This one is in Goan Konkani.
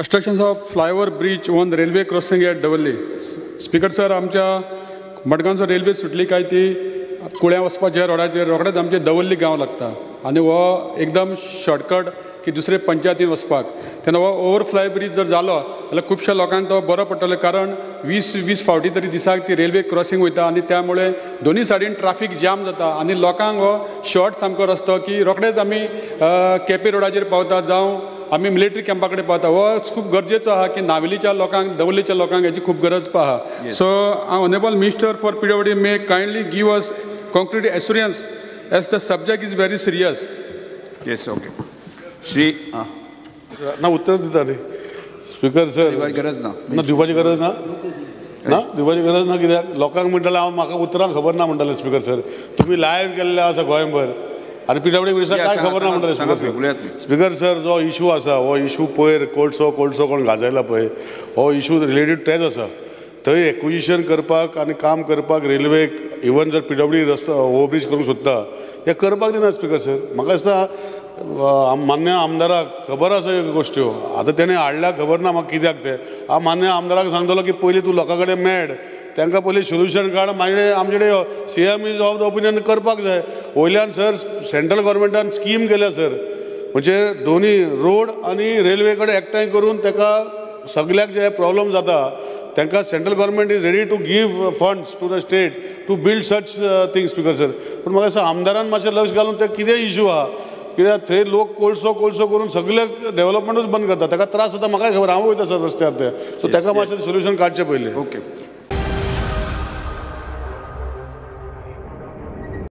Construction of flyover bridge on railway crossing at Davorlim. Speaker sir, आमच्या मडगांवचो रेल्वे सुटली काय ती कुळ्यां वचपाच्या रोडाचेर रोखडेच आमचे दवर्ली गांव लागता आनी हो एकदम शॉर्टकट की दुसरे पंचायतीन वचपाक. तेन्ना हो ओवर फ्लाय ब्रीज जर जालो जाल्यार खुबश्या लोकांक तो बरो पडटलो, कारण 20-20 फावटी तरी दिसाक ती रेल्वे क्रॉसींग वयता आनी त्यामुळे दोनूय सायडीन ट्राफीक जाम जाता आनी लोकांक हो शॉर्ट सामको रस्तो की रोखडेच आमी केपे रोडाचेर पावता जावं आमी मिलिटरी कॅम्पा कडेन पावता. हो खूब गरजेचो आहा की नावेलीच्या लोकांक, दवर्लीच्या लोकांक हेची खूब गरज आहा. So honourable minister for PWD may kindly give us concrete assurance as the subject is very serious. Yes, okay. Shri ना उत्तर दिता न्ही स्पीकर सर. गरज ना, ना दिवपाची गरज ना, ना दिवपाची गरज ना. कित्याक लोकांक म्हणटाले हांव म्हाका उतरां खबर ना म्हणटाले स्पीकर सर. तुमी लायव्ह केल्ले आसा गोंयभर आनी पीडब्ल्यूडी मिनिस्टर काय खबर ना म्हणटाले स्पीकर सर. स्पीकर सर, जो इशू आसा हो इशू पयर कोळसो कोळसो कोण गाजयला पळय, हो इशू रिलेटेड तेच आसा. थंय एक्विजिशन करपाक आनी काम करपाक रेल्वेक इवन जर पीडब्ल्यूडी रस्तो ओवरब्रीज करूंक सोदता हें करपाक दिना स्पीकर सर. म्हाका दिसता मान्य आमदाराक खबर आसा ह्यो गोश्ट्यो, आतां तेणें हाडल्या खबर ना म्हाका कित्याक तें. हांव मान्य आमदाराक सांगतलो की पयलीं तूं लोकां कडेन मेळ, तांकां पयलीं सोल्युशन काड, मागीर आमचे कडेन CM is of the opinion करपाक जाय. वयल्यान सर सेंट्रल गव्हर्मेंटान स्कीम केल्या सर, म्हणजे दोनी रोड आनी रेल्वे कडेन एकठांय करून ताका सगळ्याक जे प्रॉब्लम जाता तांकां central government is ready to give funds to the state to build such things speaker sir. पूण म्हाका दिसता आमदारान मातशें लक्ष घालून तें कितें इशू आहा, कित्याक थंय लोक कोळसो कोळसो करून सगळे डेव्हलपमेंटूच बंद करता, ताका त्रास जाता. म्हाकाय खबर, हांव वयता सर रस्त्यार ते, सो ताका मातशें सोल्युशन काडचें पयलीं. ओके.